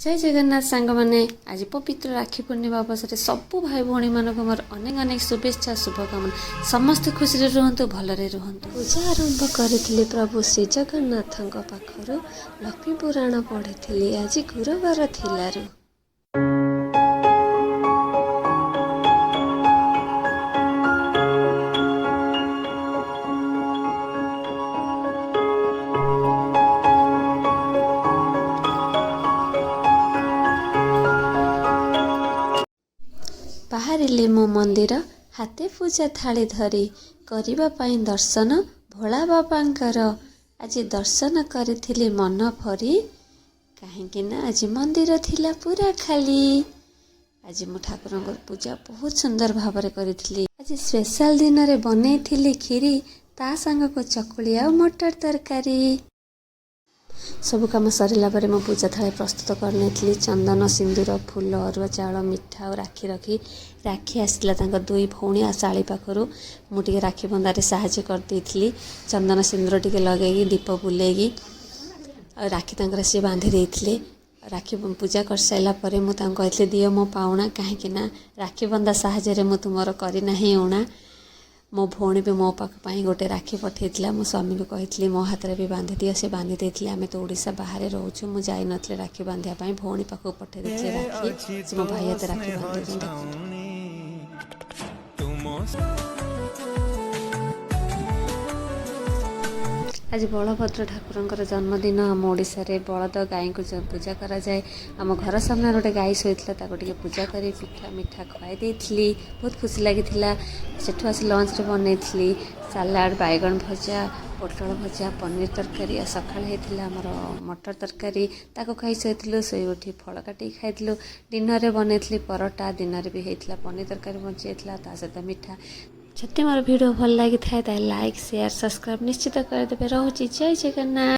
ଜୟ ଜଗନ୍ନାଥ ସାଙ୍ଗମାନେ। ଆଜି ପବିତ୍ର ରାକ୍ଷୀ ପୂର୍ଣ୍ଣିମା ଅବସରରେ ସବୁ ଭାଇ ଭଉଣୀମାନଙ୍କୁ ମୋର ଅନେକ ଅନେକ ଶୁଭେଚ୍ଛା, ଶୁଭକାମନା। ସମସ୍ତେ ଖୁସିରେ ରୁହନ୍ତୁ, ଭଲରେ ରୁହନ୍ତୁ। ପୂଜା ଆରମ୍ଭ କରିଥିଲି ପ୍ରଭୁ ଶ୍ରୀଜଗନ୍ନାଥଙ୍କ ପାଖରୁ। ଲକ୍ଷ୍ମୀ ପୁରାଣ ପଢ଼ିଥିଲି, ଆଜି ଗୁରୁବାର ଥିଲାରୁ। ବାହାରିଲି ମୁଁ ମନ୍ଦିର, ହାତେ ପୂଜା ଥାଳି ଧରି, କରିବା ପାଇଁ ଦର୍ଶନ ଭୋଳା ବାବାଙ୍କର। ଆଜି ଦର୍ଶନ କରିଥିଲି ମନ ଭରି, କାହିଁକି ନା ଆଜି ମନ୍ଦିର ଥିଲା ପୁରା ଖାଲି। ଆଜି ମୁଁ ଠାକୁରଙ୍କ ପୂଜା ବହୁତ ସୁନ୍ଦର ଭାବରେ କରିଥିଲି। ଆଜି ସ୍ପେଶାଲ ଦିନରେ ବନେଇଥିଲି କ୍ଷୀରି, ତା ସାଙ୍ଗକୁ ଚକୁଳି ଆଉ ମଟର ତରକାରୀ। ସବୁ କାମ ସରିଲା ପରେ ମୁଁ ପୂଜା ଥାଳି ପ୍ରସ୍ତୁତ କରିନେଇଥିଲି। ଚନ୍ଦନ, ସିନ୍ଦୁର, ଫୁଲ, ଅରୁଆ ଚାଉଳ, ମିଠା ଆଉ ରାକ୍ଷୀ ରଖି, ରାକ୍ଷୀ ଆସିଥିଲା ତାଙ୍କ ଦୁଇ ଭଉଣୀ ଆଉ ଶାଳୀ ପାଖରୁ। ମୁଁ ଟିକେ ରାକ୍ଷୀ ବନ୍ଧାରେ ସାହାଯ୍ୟ କରିଦେଇଥିଲି। ଚନ୍ଦନ ସିନ୍ଦୁର ଟିକେ ଲଗେଇକି, ଦୀପ ବୁଲେଇକି ଆଉ ରାକ୍ଷୀ ତାଙ୍କର ସିଏ ବାନ୍ଧି ଦେଇଥିଲେ। ରାକ୍ଷୀ ପୂଜା କରିସାରିଲା ପରେ ମୁଁ ତାଙ୍କୁ କହିଥିଲି, "ଦିଅ ମୋ ପାଉଣା, କାହିଁକି ନା ରାକ୍ଷୀ ବନ୍ଧା ସାହାଯ୍ୟରେ ମୁଁ ତୁମର କରିନାହିଁ ଉଣା।" ମୋ ଭଉଣୀ ବି ମୋ ପାଖ ପାଇଁ ଗୋଟେ ରାକ୍ଷୀ ପଠାଇଥିଲା। ମୋ ସ୍ୱାମୀକୁ କହିଥିଲି, ମୋ ହାତରେ ବି ବାନ୍ଧି ଦିଅ। ସେ ବାନ୍ଧି ଦେଇଥିଲେ। ଆମେ ତ ଓଡ଼ିଶା ବାହାରେ ରହୁଛୁ, ମୁଁ ଯାଇନଥିଲି ରାକ୍ଷୀ ବାନ୍ଧିବା ପାଇଁ। ଭଉଣୀ ପାଖକୁ ପଠାଇ ଦେଇଥିଲେ ରାକ୍ଷୀ। ସେ ମୋ ଭାଇ ହାତରେ ରାକ୍ଷୀ ବାନ୍ଧି ଦେଉଛନ୍ତି, ଦେଖନ୍ତୁ। ତୁମ ଆଜି ବଳଭଦ୍ର ଠାକୁରଙ୍କର ଜନ୍ମଦିନ। ଆମ ଓଡ଼ିଶାରେ ବଳଦ ଗାଈଙ୍କୁ ପୂଜା କରାଯାଏ। ଆମ ଘର ସାମ୍ନାରେ ଗୋଟେ ଗାଈ ଶୋଇଥିଲା, ତାକୁ ଟିକେ ପୂଜା କରି ପିଠା ମିଠା ଖୁଆଇ ଦେଇଥିଲି। ବହୁତ ଖୁସି ଲାଗିଥିଲା। ସେଠୁ ଆସି ଲଞ୍ଚରେ ବନେଇଥିଲି ସାଲାଡ଼, ବାଇଗଣ ଭଜା, ପୋଟଳ ଭଜା, ପନିର ତରକାରୀ। ଆଉ ସକାଳେ ହେଇଥିଲା ଆମର ମଟର ତରକାରୀ। ତାକୁ ଖାଇ ଶୋଇଥିଲୁ। ଶୋଇ ଉଠି ଫଳ କାଟିକି ଖାଇଥିଲୁ। ଡିନରରେ ବନେଇଥିଲି ପରଟା। ଦିନରେ ବି ହେଇଥିଲା ପନିର ତରକାରୀ, ବଞ୍ଚିଯାଇଥିଲା, ତା ସହିତ ମିଠା। ଯଦି ମୋର ଭିଡ଼ିଓ ଭଲ ଲାଗିଥାଏ, ତାହେଲେ ଲାଇକ୍, ସେୟାର, ସବସ୍କ୍ରାଇବ୍ ନିଶ୍ଚିତ କରିଦେବେ। ରହୁଛି, ଜୟ ଜଗନ୍ନାଥ।